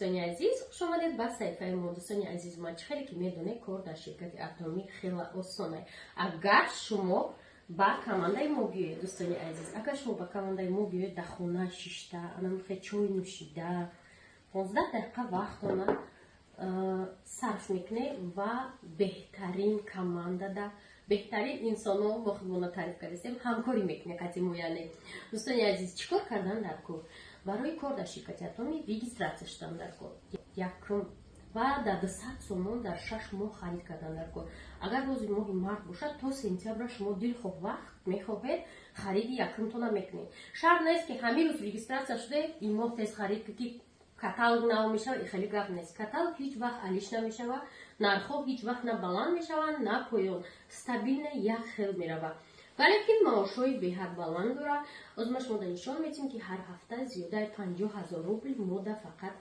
Дӯстони азиз, хуш омадед ба саҳифаи мо. Дӯстони азиз, ман чӣ хеле ки медонед, кор дар ширкати Атомӣ хеле осонае, агар шумо ба командаи мо биёед. Дӯстони азиз, агар шумо ба командаи мо биёед, дар хона шишта, анамихе чой нӯшида, 15 дақиқа вақтона сарф мекунед ва беҳтарин командада, беҳтарин инсонҳо, мо худмона таъриф кардастем, ҳамкорӣ мекунем қати мо. Яъне, дӯстони азиз, чӣ кор кардан дар кор? Барои кор дар ширкати Атомӣ регистрация шудан дар кор якум ва дар 200 сомон дар 6 моҳ харид кардан дар кор. Агар рӯзи моҳи март бошад, то сентябра шумо дилхоҳ вақт мехоҳед, хариди якумтона мекунед. Шарт нест, ки ҳамин рӯз регистрация шуда, ин моҳ тез харид, ки каталог нав мешавад. Хеле гап нест, каталог ҳеҷ вақт алиш намешавад, нархҳо ҳеҷ вақт на баланд мешаванд, на поён, стабильно як хел меравад. Валекин маошҳои беҳад баланд дорад. Ҳозир ма шумо нишон медиҳем, ки ҳар ҳафта зиёдаи 50 000 рубл мода фақат